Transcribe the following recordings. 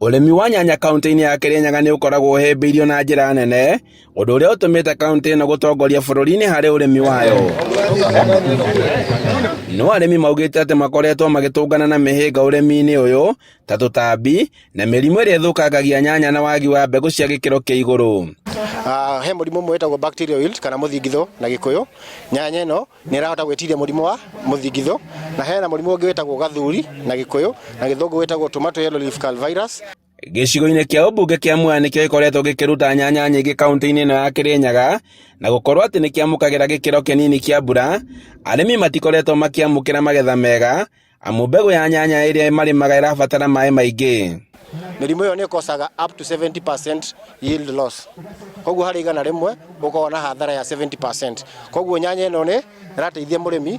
Ũrĩmi wa nyanya kaunti-inĩ ya Kĩrĩnyaga nĩ ũkoragwo ũhĩmbĩirio na njĩra nene, ũndũ ũrĩa ũtũmĩte kaunti ĩno gũtongoria bũrũri-inĩ harĩ ũrĩmi wayo. No arĩmi maugĩte atĩ makoretwo magĩtũngana na mĩhĩnga ũrĩmi-inĩ ũyũ ta tũtambi na mĩrimũ ĩrĩa ĩthũkangagia nyanya na wagi wa mbegũ cia gĩkĩro kĩa igũrũ. He mũrimũ ũmwe wĩtagwo bacterial wilt kana mũthingithũ na gĩkũyũ. Nyanya ĩno nĩ ĩrahota gwĩtiria mũrimũ wa mũthingithũ, na hena mũrimũ ũngĩ wĩtagwo gathuri na gĩkũyũ, na gĩthũngũ wĩtagwo tomato yellow leaf curl virus. Gĩcigo-inĩ kĩa ũmbunge kĩa Mwea nĩkĩo gĩkoretwo gĩkĩruta nyanya nyingĩ kaunti-inĩ ĩno ya Kĩrĩnyaga, na gũkorwo atĩ nĩ kĩamũkagĩra gĩkĩro kĩnini kĩa mbura, arĩmi matikoretwo makĩamũkĩra magetha mega, amu mbegũ ya nyanya ĩrĩa marĩmaga ĩrabatara maĩ maingĩ. Mĩrimũ ĩyo nĩ ĩkosaga up to 70% yield loss. Koguo harĩ 100 ũkoragwo na hathara ya 70%. Koguo nyanya ĩno nĩ ĩrateithia mũrĩmi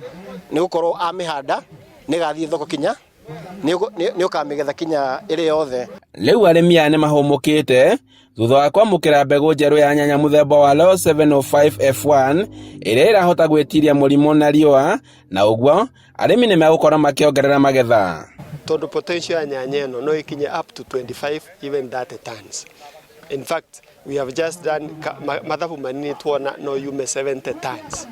nĩ gũkorwo amĩhanda nĩ ĩgathiĩ thoko kinya nĩ ũkamĩgetha kinya ĩrĩ yothe. Rĩu arĩmi aya nĩ mahũmũkĩte thutha wa kwamũkĩra mbegũ njerũ ya nyanya mũthemba wa Low 705 F1 ĩrĩa ĩrahota gwĩtiria mũrimũ na riũa na ũguo arĩmi nĩ megũkorwo makĩongerera magetha. Tondũ potential ya nyanya ĩno no ĩkinye up to 25 even 30 tons. In fact, we have just done mathabu manini tuona no yume 70 tons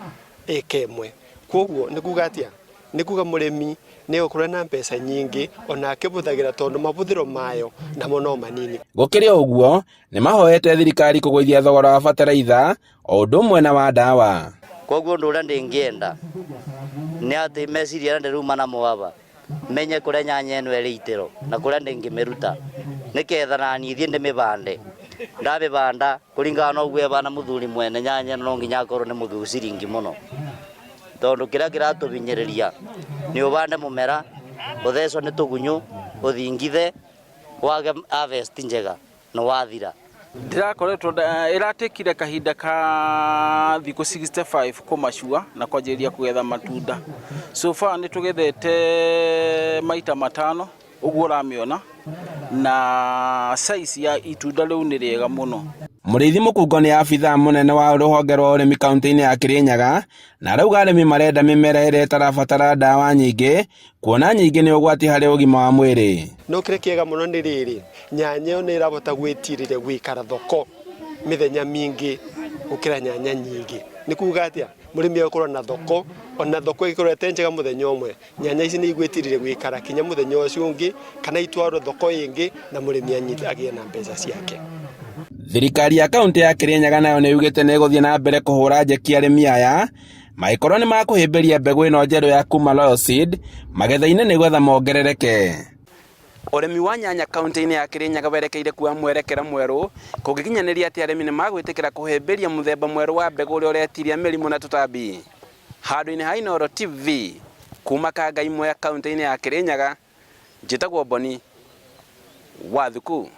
ĩka ĩmwe. Koguo nĩ kuga atĩa? Nĩ kuga mũrĩmi nĩ egũkorwo na mbeca nyingĩ ona akĩbũthagĩra tondũ mabũthĩro mayo namo no manini. Gũkĩrĩ ũguo, nĩ mahoete thirikari kũgũithia thogora wa bataraitha o ũndũ ũmwe na wa ndawa. Koguo ũndũ ũrĩa ndĩngĩenda nĩ atĩ meciria arĩa ndĩrauma namo aba menye kũrĩa nyanya ĩno ĩrĩ itĩro na kũrĩa ndĩngĩmĩruta nĩketha naniĩ thiĩ ndĩmĩbande ndamĩbanda kũringana na ũguo ĩbana mũthuri mwene nyanya ĩno no nginya akorwo nĩ mũthuu ciringi mũno tondũ kĩrĩa kĩratũbinyĩrĩria nĩ ũbande mũmera ũthecwo nĩ tũgunyũ ũthingithe wage harvest njega na wathira. Ndĩrakoretwo ĩratekire kahinda ka thikũ 65 kũmacua na kwanjĩrĩria kũgetha matunda. So far nĩ tũgethete maita matano ũguo ũramĩona na size ya itunda rĩu nĩ rĩega mũno. Mũrĩithi Mũkungo nĩ abithaa mũnene wa rũhonge rwa ũrĩmi kaunti-inĩ ya Kĩrĩnyaga na arauga arĩmi marenda mĩmera ĩrĩa ĩtarabatara ndawa nyingĩ kuona nyingĩ nĩ ũgwati harĩ ũgima wa mwĩrĩ. No kĩrĩa kĩega mũno nĩ rĩrĩ, nyanya ĩyo nĩ ĩrahota gwĩtirĩria gũikara thoko mĩthenya mĩingĩ gũkĩra nyanya nyingĩ. Nĩ kuga atĩa? Mũrĩmi egũkorwo na thoko, ona thoko ĩngĩkorwo ĩtarĩ njega mũthenya ũmwe, nyanya ici nĩ igwĩtirĩria gũikara kinya mũthenya ũcio ũngĩ, kana itwarwo thoko ĩngĩ na mũrĩmi anyite agĩe na mbeca ciake. Thirikari ya kaunti ya Kĩrĩnyaga nayo nĩ yugĩte nĩ ĩgũthiĩ na mbere kũhũra njeki arĩmi aya mangĩkorwo nĩ makũhĩmbĩria mbegũ ĩno njerũ ya kuma Royal Seed magetha-inĩ nĩgetha mongerereke. Ũrĩmi wa nyanya kaunti-inĩ ya Kĩrĩnyaga werekeire kuoya mwerekera mwerũ kũngĩkinyanĩria atĩ arĩmi nĩ magwĩtĩkĩra kũhĩmbĩria mũthemba mwerũ wa mbegũ ũrĩa ũretiria mĩrimũ na tũtambi. Handũ-inĩ ha Inooro TV, kuma Kangai Mwea kaunti-inĩ ya Kĩrĩnyaga, njĩtagwo Boni Wathuku.